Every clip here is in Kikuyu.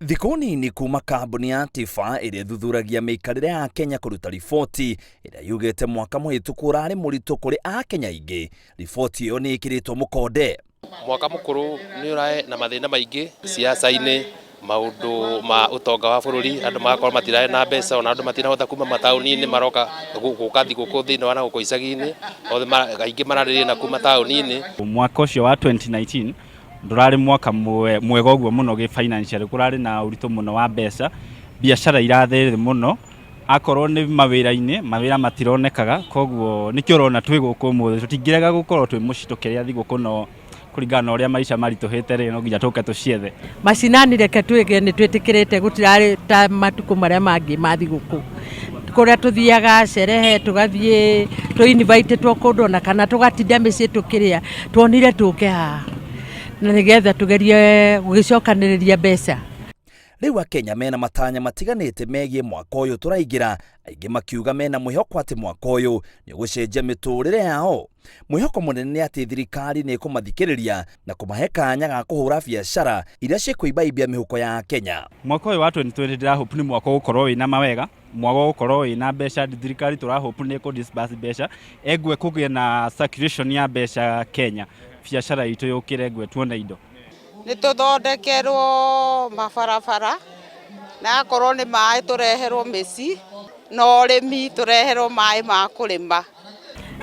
Thikũ nini kuma kambuni ya Tifa ĩrĩa ĩthuthuragia mĩikarĩre ya Kenya kũruta riboti ĩrĩa yugĩte mwaka mũhĩtũku ũrarĩ mũritũ kũrĩ Akenya aingĩ, riboti ĩyo nĩ ĩkĩrĩtwo mũkonde. Mwaka mũkũrũ nĩ ũrae na mathĩna maingĩ siasa-inĩ, maũndũ ma ũtonga wa bũrũri, andũ magakorwo matirarĩ na mbeca, ona andũ matirahota kuma mataũni-inĩ maroka gũka thigũkũ thĩinĩ wa nagũkũ icagi-inĩ, othe aingĩ mararĩrĩria na kuma taũni-inĩ. Mwaka ũcio wa 2019 ndũrarĩ mwaka mwega ũguo mũno gĩ financially, kũrarĩ na ũritũ mũno wa mbeca, biacara irathĩ thĩ mũno, akorwo nĩ mawĩra-inĩ, mawĩra matironekaga, koguo nĩkĩo ũrona twĩ gũkũ ũmũthĩ, tũtingĩrega gũkorwo twĩ mũciĩ tũkĩrĩa thigũkũ no kũringana na ũrĩa maica maritũhĩte rĩ, no nginya tũke tũciethe. Macinani reke twĩge nĩ twĩtĩkĩrĩte gũtirarĩ ta matukũ marĩa mangĩ ma thigũkũ, kũrĩa tũthiaga sherehe tũgathiĩ tũ invite-ĩtwo kũndũ ona kana tũgatinda mĩciĩ tũkĩrĩa, tuonire tũke haha na nĩgetha tũgerie gũgĩcokanĩrĩria mbeca. Rĩu Akenya mena matanya matiganĩte megiĩ mwaka ũyũ tũraingĩra, aingĩ makiuga mena mwĩhoko atĩ mwaka ũyũ nĩ ũgũcenjia mĩtũrĩre yao. Mwĩhoko mũnene nĩ atĩ thirikari nĩ ĩkũmathikĩrĩria na kũmahe kanya ga kũhũra biacara iria cikũimbaimbia mĩhuko ya Akenya. Mwaka ũyũ wa 2020 ndĩra hope nĩ mwaka ũgũkorwo wĩna mawega, mwaka ũgũkorwo wĩna mbeca, thirikari tũra hope nĩ ĩkũ disburse mbeca, engwe kũgĩe na circulation ya mbeca Kenya, biacara itũ yũkĩre engwe tuone indo. Nĩ tũthondekerwo mabarabara na akorwo nĩ maĩ tũreherwo mĩciĩ na ũrĩmi tũreherwo maĩ ma kũrĩma.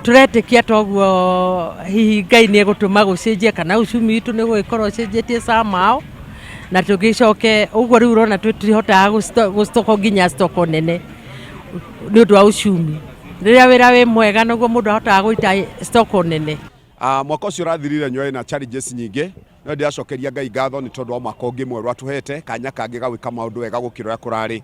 Tũretĩkia toguo hihi Ngai nĩ egũtũma gũcenjie kana uchumi witũ nĩ ũgũgĩkorwo ũcenjetie somehow na tũgĩcoke ũguo rĩu ũrona tũtihotaga gũ stock nginya stock nene nĩ ũndũ wa uchumi. Rĩrĩa wĩra wĩ mwega nĩguo mũndũ ahotaga gũita stock nene. Mwaka ũcio ũrathirire nyoe na challenges nyingĩ, no ndĩracokeria Ngai ngatho nĩ tondũ wa mwaka ũngĩ mwerũ atũhete kanya kangĩ ga gwĩka maũndũ wega gũkĩra ũrĩa kũrarĩ.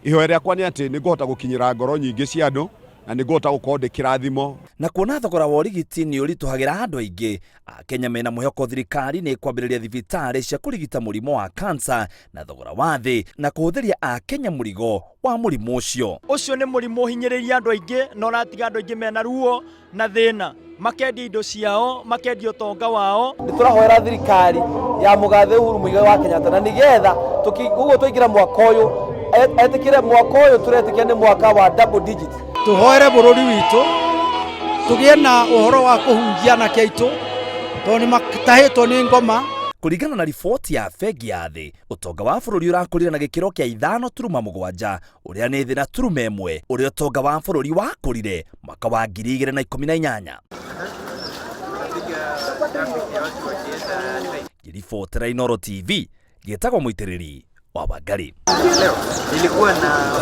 Ihoya rĩakwa nĩ atĩ nĩ ngũhota gũkinyĩra ngoro nyingĩ cia andũ na nĩ ngũhota gũkorwo ndĩ kĩrathimo. Na kuona thogora wa ũrigiti nĩ ũritũhagĩra andũ aingĩ, Akenya mena mwĩhoko thirikari nĩ ĩkwambĩrĩria thibitarĩ cia kũrigita mũrimũ wa kansa na thogora wa thĩ na kũhũthĩria Akenya mũrigo wa mũrimũ ũcio. Ũcio nĩ mũrimũ ũhinyĩrĩirie andũ aingĩ na ũratiga andũ aingĩ mena ruo na thĩna, makendia indo ciao, makendia ũtonga wao. Nĩ tũrahoera thirikari ya mũgathe Uhuru Muigai wa Kenyatta na nĩgetha ũguo twaingĩra mwaka ũyũ etĩkĩre mwaka ũyũ tũretĩkia nĩ mwaka wa double digit. Tũhoere bũrũri witũ tũgĩe na ũhoro wa kũhunjia anake aitũ tondũ nĩ matahĩtwo nĩ ngoma. Kũringana na riboti ya Bengi ya Thĩ, ũtonga wa bũrũri ũrakũrire na gĩkĩro kĩa 5.7, ũrĩa nĩ thĩ na turuma ĩmwe ũrĩa ũtonga wa bũrũri wakũrire mwaka wa 2018. Ngĩribotera Inooro TV, ngĩtagwo Mũitĩrĩri wa Wangari. Nilikuwa na